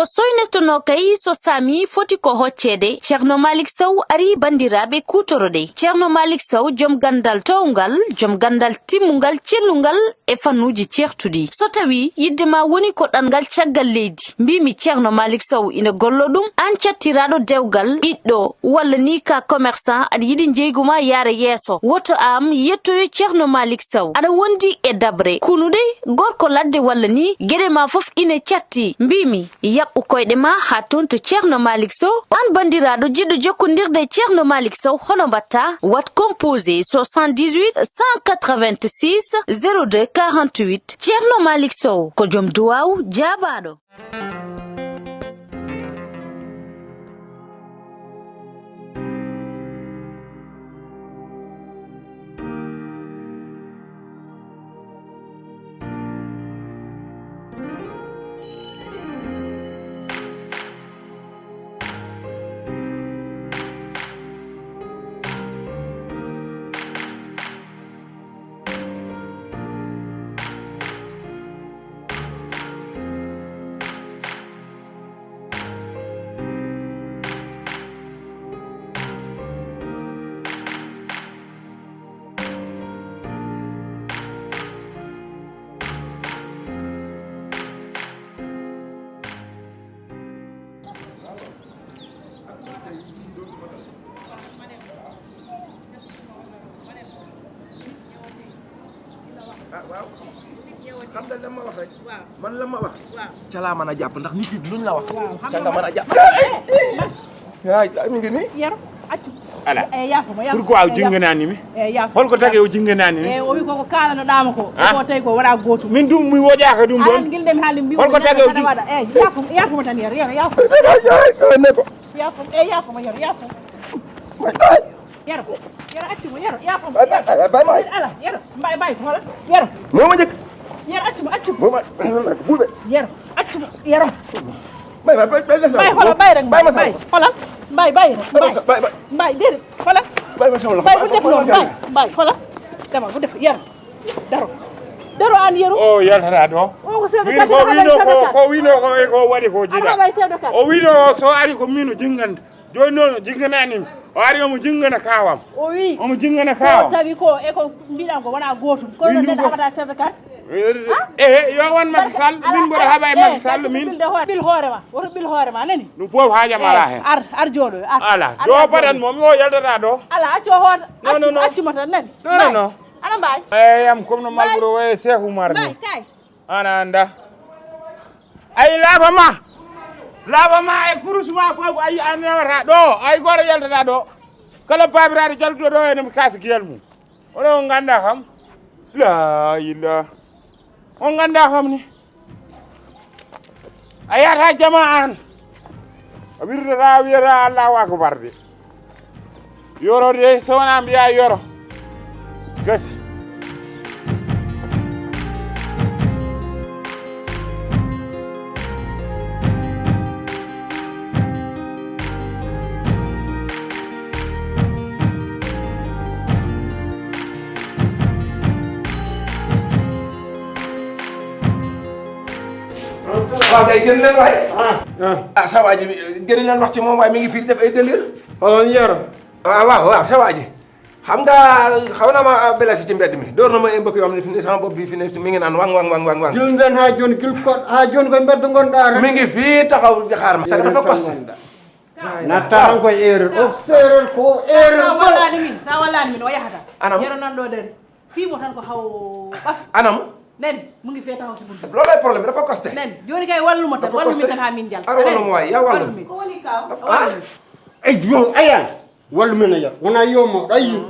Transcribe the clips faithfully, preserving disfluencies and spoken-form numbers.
Ko soynetonoo kay so saami foti ko hocceede, Ceerno Maalik Sow arii banndiraaɓe kuutoroɗe. Ceerno Maalik Sow, jom ganndal toowngal, jom ganndal timmungal, cellungal e fannuuji ceertuɗi. So tawii yiɗde ma woni ko ɗanngal caggal leydi, mbiimi Ceerno Maalik Sow ina golloo ɗum, aan cattiraaɗo dewgal, ɓiɗɗo, walla ni ka commerçant, aɗa yiɗi njeygu ma yaara yeeso, woto aan yettoyo Ceerno Maalik Sow. Aɗa wondi e daɓre, kunuɗe, gorko ladde walla ni, geɗe ma fof ina catti. Mbiimi, yaɓɓu koyɗe ma haa toon to Ceerno Maalik Sow. Aan banndiraaɗo jiɗɗo jokkondirde e Ceerno Maalik Sow, hono mbaɗtaa? Waɗ composé soixante-dix-huit cent quatre-vingt-six zéro deux quarante-huit. Ceerno Maalik Sow ko jom duwaaw jaabaaɗo. Ah, waaw. Xam nga lan ma wax rek? Waaw. Man lan ma wax? Waaw. Ca laa mën a jàpp, ndax nit yi luñ la wax. Waaw, xam nga man a jàpp. Yaay, mi ngi nii. Yar, accu. Ala. Eh, yaafo ma, yaafo. Pourquoi o jinnganaani mi? Eh, yaafo. Hol ko tagi o jinnganaani mi? Eh, o wi ko ko kaalanoɗaama ko. Ah? Ko tawi ko wara gootum. Min ɗum mi wojaaka ɗum ɗon. Anan gilɗe mi haali mbi. Hol ko tagi o jin- Waɗa, eh, yaafo, yaafo ma tan, yar, yar, yaafo. Ay, ay, ay, ne ko. Yaafo, eh, yaafo ma, yar, yaafo. Ay, ay. Yero, yero, accu mo, yero, yaafo mo. Ay, ay, ay, bay ma. Ala, yero, mbay, mbay, hola, yero. Mo ma jëkk. Yero, accu mo, accu mo. Mo ma, buuɓe. Yero, accu mo, yero. Bay ma, bay, bay, bay. Mbay, hola, mbay rek, mbay, mbay, hola. Mbay, bay rek, mbay. Bay, bay. Mbay, déedéet, hola. Bay ma sama loxo. Mbay, bu def noonu, mbay, mbay, hola. Dama, bu def, yero. Daro. Daro aan, yero. O yaltata ɗo. O ko seeɗa. Min ko wino ko, ko wino ko, e ko waɗi ko jiɗa. Ala, bay seeɗa ka. O wino so ari ko min o jinnganta. Jooni noon o jinnganaani mi. O ari omo jinngana kaawam. O wi. Omo jinngana kaawam. Ko tawi ko e ko mbiɗan ko wona gootum. Ko min noon ɗum neɗɗo ko haɓata chef de carte. Eh, eh, yo won Macky Sall, min mboɗo haɓa e Macky Sall, min. Ɓil hoore, ɓil hoore ma, woto ɓil hoore ma, nani? Ɗum fof haajam alaa heen. Ar, ar jooɗo, ar. Ala, ar, do ar baɗan jooɗo. Mo, mi o yaltata ɗo. Ala, accu o hoota. Non, non, non. Accu mo tan, nani? Non, non, non. Ana mbaay? Eyam, comme no Malboro waye Cheikh Oumar ni. Mbaay, kay. Ana annda. Ay, laafa ma. Laafa ma e kurus ma fof, ay, an rewata ɗo. Ay, gooto yaltata ɗo. Kala baabiraaɗo jaltuɗo ɗo, ene mi kaasa giyal mum. Onon on nganndaa kam? Laa ilaa. On nganndaa kam ni? A yahata jama an. A wirtata, a wiyata Allahu Akbar de. Yoro de, so wonaa mbiyaa yoro. Gasi. Waaw kay, génn leen waay. Ah. Ah, sa waa ji, génn leen wax ci moom waaye, mi ngi fii di def ay délire. Xoolal yar. Waaw, waaw, waaw, sa waa ji. Xam nga, xaw na ma blessé ci mbedd mi. Dóor na ma ay mbëkk yoo xam ne fi ne sama bopp bi fi ne mi ngi naan wang, wang, wang, wang, wang. Gil ngeen haa jooni, gil ko, haa jooni koy mbedd ngonɗaa rek. Mi ngi fii taxaw di xaar ma. Sax dafa kos. Na taran koy erreur. O séeréer ko erreur. Sa wallaani min, sa wallaani min, o yahata. Anam? Yero nan ɗo dari. Fii mo tan ko haw ɓafi. Anam? Nen, mu ngi fee taxaw si buntu. Loolay problème, dafa costé. Nen, jooni kay wallu ma tan, dafa wallu min costé. Tan haa min jal. Ara wallu ma waay, yaa wallu. Wallu min. Ko woni kaw? Dafa, wallu ah? Min. Ey, yo, ayan. Wallu min a yar. Wona yo mawɗo, ayi.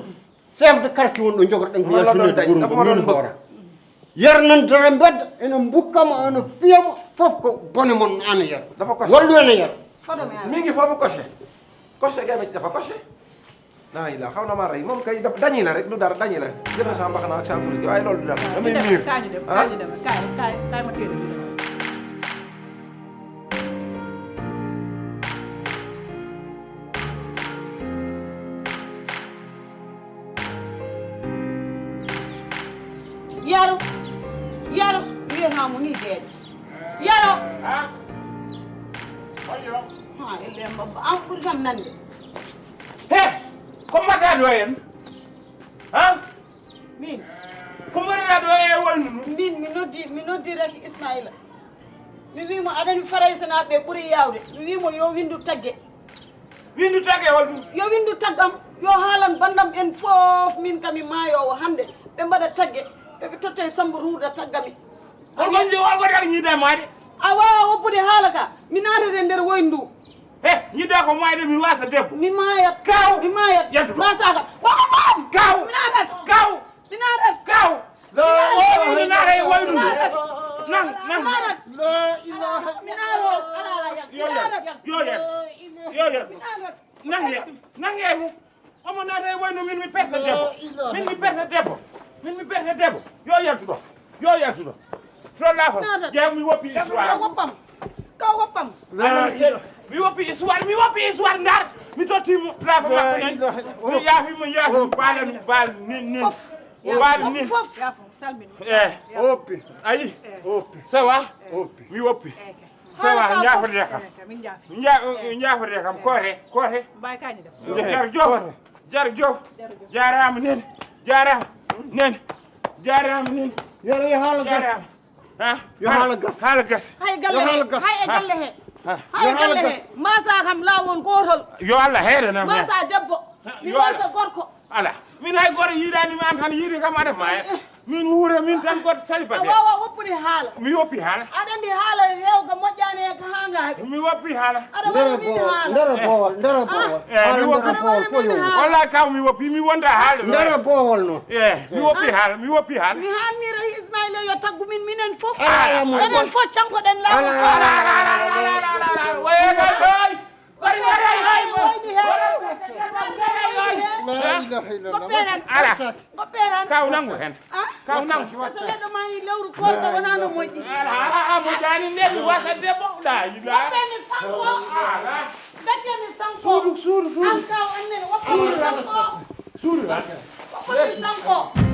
Chef de quartier won ɗo jogorɗen ko yaltude doon dañ, dafa ma doon bëgg. Yar nan dara mbedd, ene mbukka mo, ene fiya mo, fof ko bone mon ana yar. Dafa costé. Wallu ene yar. Fodde mi. Mi ngi foofu costé. Costé gay ma ci dafa costé. Laa ilaa, xaw na maa rey. Moom kay daf dañi la rek, du dara, dañi la. Jël na sama mbaxana ak sama kurus gi, waaye loolu du dara. Damay miir. Kaay ñu dem, kaay ñu dem, kaay, kaay, kaay ma téere ñu dem. Yaro, yaro, wiyataa mo nii deeƴa. Yaro! Ah? Ha, elle mbabba, an ɓuri kam nande. He, ko mbaɗɗa ɗo en? Ha? Min? Ko mbaɗɗa ɗo e waynu? Min, mi noddi, mi noddi rek Ismaila. Mi wi mo aɗani Farayse na ɓe ɓuri yawde. Mi wi mo yo windu tagge. Windu tagge hol ɗum? Yo windu taggam, yo haalan bandam en fof, min kami maayowo hande. Ɓe mbaɗa tagge, ɓe ɓe totta e Samba ruuda taggami. Hol ko nji-, hol ko tagi ñiidaade ma de? A waawaa woppude haala ka. Mi naatata e nder woyndu ndu. He, ñiidaa ko maayde mi waasa debbo. Mi maayat. Kaw! Mi maayat. Yaltu ɗo. Mbaasaa ka. Woko maam! Kaw! Mi naatat. Kaw! Mi naatat. Kaw! La O ilaha mi naata e illallah. Woyndu ndu. Nang, nang. Mi naatat. La ilaha Mi naatat. Yo yaltu. Yo yaltu. Yo yaltu. Mi naatat. Nang ye. Nang ye mo. Omo naata e woyndu min mi perte debbo. La ilaha Min mi perte debbo. Min mi perte debbo. Yo yaltu ɗo. Yo yaltu ɗo. To laafa. Naata. Jeeya mi woppi Ka histoire. Woppam. Ka woppam. La ilaha Mi woppi histoire. Mi woppi histoire ndar. Mi totti mo laafa La makko nan. Ilaha Mi yaafi mo yaafi Oh. Baala baal nin nin. Fof. Baal nin. Fof. Yaafo, salmin. Eh. Oppi. Ayi. Eh. Oppi. Ça va? Oppi. Mi woppi. Eh, kay. Ça va, Haala ka njaafoɗaa fof. Kam. Eh, kay, min njaafi. Nja-, Eh. Njaafoɗaa kam, koote, koote. Mbaye kañi dem. Nja-, Jar Diop. Koote. Jar Diop. Jar Diop. Jaaraama nene. Jaaraama nene. Jaaraama nene. Yo, yo haala gas. Jaaraama. Ha? Yo haala gas. Haala gas. Hay galle Yo he, haala gas. Hay e galle he. Ha? Hay e Yo haala galle gas. He. Mbaasaa kam laawol gootol. Yo Allah heere nam. Mbaasaa debbo. Ha, Mi yo Allah. Mbaasaa gorko. Ala. Min hay gooto yiidaani mi an tan yiidi kam aɗa maaya. Min wuura min tan gooto A célibataire. Waawaa woppude haala. Mi woppi haala. Aɗa anndi haala heewka moƴƴaani e ka haangaaji. Mi woppi haala. Aɗa waɗa Ndara min boowal, haala. Ndara boowal, ndara boowal. Eh, Haala mi woppi. Ndara boowal fof yo. Wallahi kaw mi woppi mi wonda haala. Ndara boowal noon. Eh, mi woppi haala, mi woppi haala. Mi haalnira Ismaila yo taggu min minen fof. Ala, ala, mo Enen fof cankoɗen laawol. Ala, ala, ala, ala, ala, ala, ala. Waye, waye, waye. Wayni heen. La ilaha illallah. Ala. Kaw nangu heen. Ah? Kaw nangu. Asa neɗɗo ma yi lewru koorka wonaa no moƴƴi. Ala, ala, ala, moƴƴaani nde mi wasa debbo. La ilaha. Gaccee mi sanko. Ala. Gaccee mi sanko. Suudu, suudu, suudu. An kaw an nene, woppa mi sanko. Suudu, ha? Woppa mi sanko.